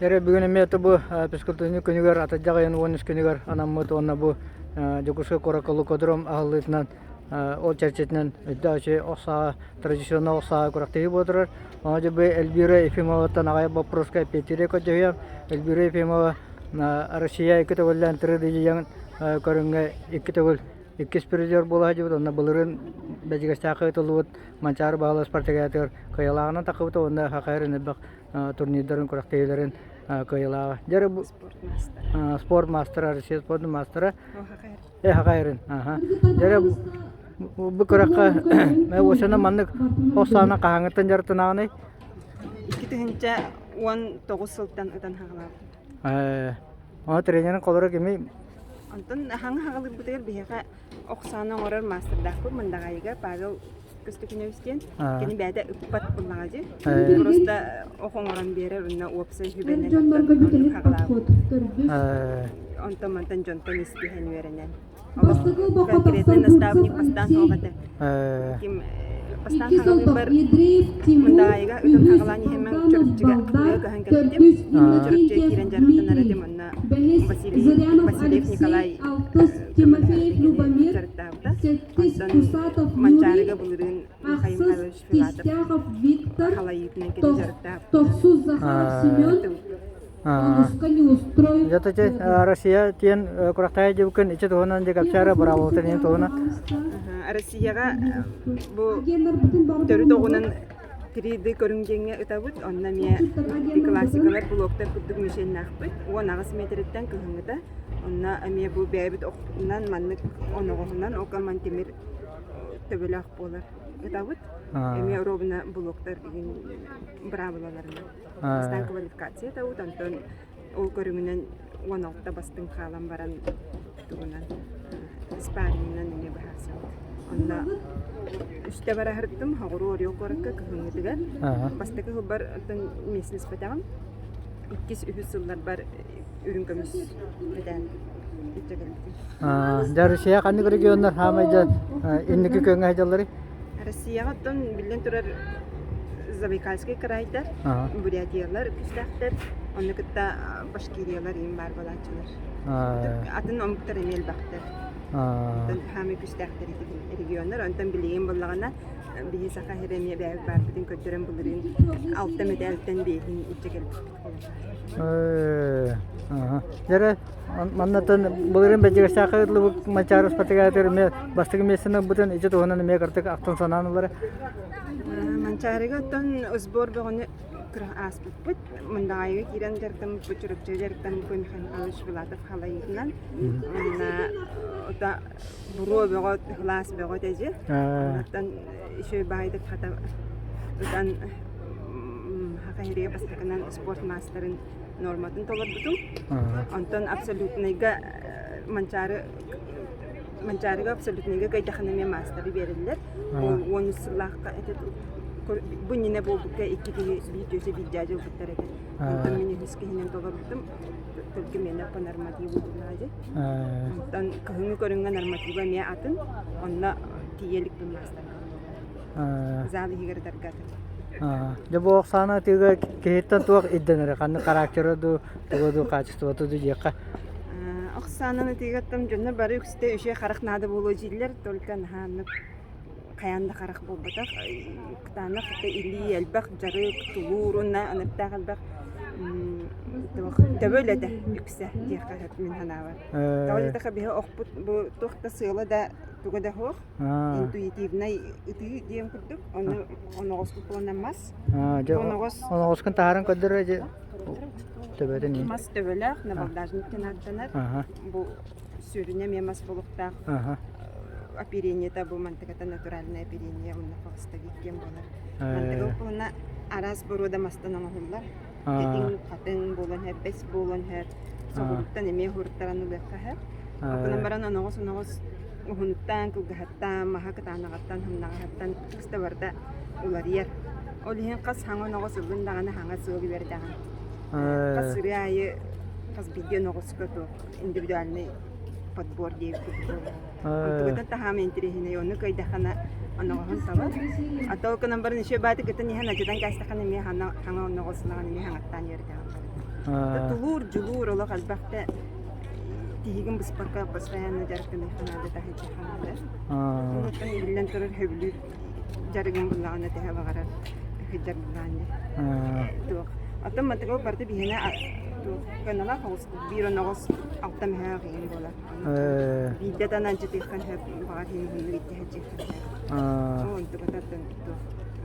Эрэ бүгүн эмиэ бу физкультурник күнүгэр атырдьах ыйын 13 күнүгэр анаммыт уонна бу Дьокуускай куоракка Лукодром аһыллыытынан ол чэрчитинэн өйдөөх үчүгэй ох сааҕа традиционнай ох сааҕа күрэхтэһии буола турар. Ону дьэ бу Эльвира Ефимоваттан аҕай боппуруоска эппиэттиирэ көрдөһүөм. Эльвира Ефимова Россия икки төгүллээн 3D көрүҥҥэ икки төгүл иккис призер буола сылдьыбыт. Онно былырыын Бэдьигэстээххэ ыытыллыбыт Манчаары Баһылай спартакиадатыгар кыайыылааҕынан тахсыбыта уонна ХХР элбэх турнирдарын, күрэхтэһиилэрин кыайыылааҕа. Дьэ бу спорт маастара, Россия спордун маастара. Э ХХРин. Аха. Дьэ бу күрэххэ уосана маннык ох саанан хаһааҥҥыттан дьарыктанаҕыный? 2019 сылтан ытан хаҕалаабытым. Э, ону тренерин холоро кимий? Онтон хаҥа хаҕалыырбытыгар биһиэхэ ох сааны оҥорор маастардаахпыт Мындаҕаайыга Павел Көстөкүнэбис диэн. Кини бэйэтэ ыппат буллаҕа дии. Просто ох оҥорон биэрэр уонна уопсай сүбэнэн оннук хаҕалаабыт. Онтон мантан дьонтон истиһэн үөрэнэн. Конкретно наставник бастаан суох этэ. Ким бастаан хаҕалыырбар Мындаҕаайыга ытын хаҕалаан иһэммин Чурапчыга көһөн кэлбитим. Чурапчыга киирэн дьарыктанар этим онно Бэһис Васильев, Зырянов Васильев Алексей, Николай алтыс Тимофеев Любомир, дьарыктаабыта. сэттис Онтон Кусатов Манчаарыга Юрий, былырыын Михаил ахсыс Михайлович Филатов Тистяхов Виктор, халайыытынан кини дьарыктаабыта. тохсус Захаров Семен, онуска Неустроев Дьэ Федор. Россия диэн курахтаайа дьыбыкын ичи туһунан дьэ кэпсээре быраабылатын иһин туһунан. Россияҕа бу Агеннарбытын бары төрүт оҕунан 3D көрүҥ диэҥҥэ ытабыт. Онно эмиэ классикалар, блоктар курдук мишеннээхпит. 18 метриттэн кыһыҥҥыта. Онно эмиэ бу бэйэбит охпутунан маннык оноҕоһунан окаман тимир төбөлөөх буолар ытабыт. Эмиэ ровно блоктар быраабылаларынан. Бастаан квалификация ытабыт, онтон ол көрүҥүнэн 16 бастыҥ хаалан баран тугунан спарринынан эмиэ быһаарсабыт. Онно үстэ бараһырдым Хоҕуруу Орел куоракка кыһыҥҥытыгар. Бастакы сылбар оттон миэстэлэспэтэҕим. Иккис, үһүс сылларбар үрүҥ көмүс мэтээл илдьэ кэлбитим. Дьэ Россия ханнык регионнар хаамай дьэ инники күөҥҥэ сылдьалларый? Россияҕа оттон биллэн турар Забайкальскай кыраайдар, Бурятиялар күүстээхтэр, онно кытта Башкириялар иин баар буолааччылар. Атын омуктар эмиэ элбэхтэр. Онтон хаамай күүстээхтэр ити регионнар. Онтон билигин буоллаҕына биһи Саха сирэ эмиэ бэйэбит баарбытын көрдөрөн былырыын алта мэтээлтэн биэһин илдьэ кэлбиппит. Дьэ маннаттан былырыын Бэдьигэстээххэ ыытыллыбыт Манчаары спартакиадатыгар эмиэ бастакы миэстэни ылбытын ити туһунан эмиэ кыратык ахтан санаан ылара. Манчаарыга оттон сбор бөҕөнү ааспыппыт. Мындаҕаайыга киирэн дьарыктаммыппыт, Чурапчыга дьарыктаммыппыт Михаил Михайлович Филатов халайыытынан. Уонна ота буруо бөҕө, кылаас бөҕө этэ дьи. Онтон үчүгэй баайдык хата ытан Саха сиригэр бастакынан спорт маастарын норматын толорбутум. Онтон абсолютнайга Манчаары Манчаарыга абсолютнайга кыайдахына эмиэ маастары биэрэллэр. Ол 13 сыллаахха это бу иннинэ буолбукка икки киһи биир дьүөсэ биир дьээдьэ ылбыттар этэ. Онтон мин үһүс киһинэн толорбутум. Только миэнэ по нормативу буллаҕа Онтон кыһыҥҥы көрүҥҥэ норматива эмиэ атын. Онно тиийэ иликпин маастарга. Зал иһигэр ытарга атын. Дьэ бу Оксана атыыга киһиттэн туох ирдэнэрэ ханнык характера дуу, туга дуу, качествота дуу диэххэ? Оксананы атыыгаттан дьонно бары үксүтэ үчүгэй харах наада буолуо дииллэр, только наһаа оннук хайаан да харах буолбатах. Кытаанах илии элбэх дьарык, тулуур уонна аныктаах элбэх туох төбө үлэтэ үксэ диэххэ сөп мин санаабар. Тоҕо диэтэххэ биһи охпут бу туох да сыала да туга да суох интуитивнай ытыы диэн курдук ону оноҕоспут буолан мас оноҕос оноҕоскун таһааран көрдөрөр дьэ төбөтүн мас төбөлөөх набалдажник диэн ааттанар бу сүрүнэ эмиэ мас буолуохтаах оперениета бу мантыката натуральное оперение уонна хвостовик диэн буолар мантыга уонна араас боруода мастан оҥоһуллар Этиҥ, хатыҥ буолан иһэр, бэс буолан иһэр, соҕурууттан эмиэ уһуруттаран ылыахха иһэр. Онон баран оноҕос-оноҕос уһунуттан, кылгаһыттан, маһа кытаанаҕыттан, сымнаҕаһыттан кыста барыта уларыйар. Ол иһин хас хаҥа оноҕос ыллын даҕаны хаҥа сыал үөрдэҕин. Хас ырыа аайы хас биирдии оноҕоско туох индивидуальный подбор диэбит курдук буолар. Онтугутун таһаама интэриэһинэй, ону кыайдаххына. Оноҕоһун талар. А то гынан баран еще бааты кытын иһэн адьытан кээстэххинэ эмиэ хана хаҥа оноҕосунаҕын эмиэ хаҥаттаан үөрдэҕин барыта. Тулуур, дьулуур олох элбэхтэ тиһигин быспакка постоянно дьарыктаныахха наада, таһыйдыахха наада. Онуттан биллэн турар сөбүлүүр дьарыгын буллаҕына төһө баҕарар сылдьар буллаҕын дии. Туох. Оттон матыгыл барыта биһиэнэ туох кыаналаах оҕус биир оноҕос алта мөһөөх иһин буолар. Биирдэ да алдьатыаххын сөп, баҕар иһин уһуннук илдьэ сылдьыаххын сөп. Ол онтуката оттон туох.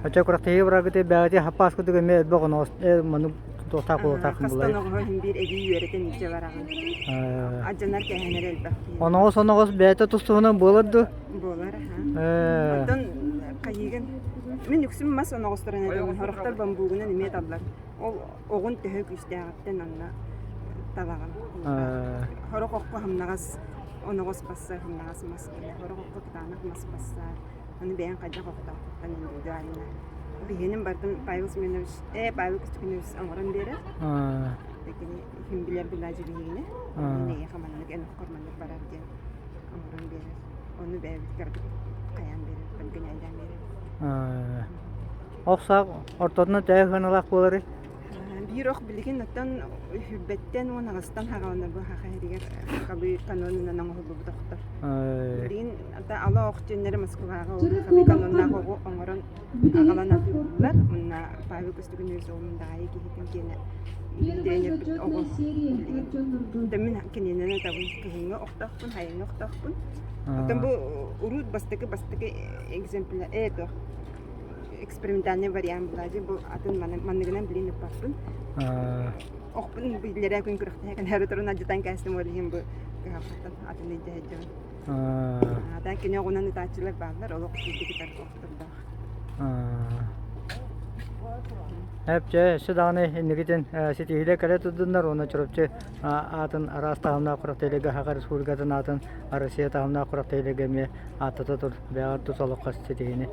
Оччо күрэхтэһии бараргыт бэҕэтии хаппаас курдук эмиэ элбэх оноҕос маннык туохтаах буолуохтааххын Хас да булай. оноҕоһо иһин биир эбии үөрэтэн илдьэ бараҕын. Алдьанар кээһэнэр элбэх киһи. Оноҕос оноҕос бэйэтэ тус-туһунан буолар дуу? Буолар аха. Оттон хайыыгын мин үксүн мас оноҕосторун этэбин, сорохтор бамбугунан эмиэ таллар. Ол оҕун төһө күүстээҕиттэн онно талаҕын. Сорох окко хамнаҕас оноҕос бассар, хамнаҕас мас кэлэр. Сорох окко кытаанах мас бассар. Аны бэйэҥ хайдах охтооххуттан индивидуально. Биһиэнин барытын Павел Семенович, э, Павел Костюкинович оҥорон биэрэр. Кини ким билэр Геннадий биһигини. Мин эйиэхэ маннык эн оххор маннык барар диэн оҥорон биэрэр. Ону бэйэбит кыратык хайаан биэрэр, подгоняйдаан биэрэр. Ох саах ортотунан төһө сыаналаах буоларый? Биир ох билигин оттон сүүрбэттэн 18-тан саҕаланар бу саха сиригэр сахалыы канонунан оҥоһуллубут охтор. Билигин ата ала ох диэннэри Москваҕа ол сахалыы каноннаах оҕу оҥорон аҕалан атыылыыллар. Уонна Павел Костюгинович ол Мындаҕайы киһитин киэнэ тренербит оҕо билигин. Мин кининэн атабын кыһыҥҥы охтоохпун, сайыҥҥы охтоохпун. Оттон бу урут бастакы бастакы экземпляр э туох экспериментальный вариант была бу атын манныгынан билин ыппаппын. Охпун биллэрэ күн күрэхтэһэ кэнээр турун адьытан кээстим ол иһин бу кыһалҕаттан атын илдьэ сылдьабын. Ата кини оҕунан ытааччылар бааллар, олох киирдик ытар охтордоох. Эпчэ, өссө даҕаны инникитин ситиһиилэр кэлэ турдуннар уонна Чурапчы аатын араас таһымнаах күрэхтэһиилэргэ Саха Республикатын аатын Россия таһымнаах күрэхтэһиилэргэ эмиэ ааттата тур, бэйэҕэр тус олоххо ситиһиини.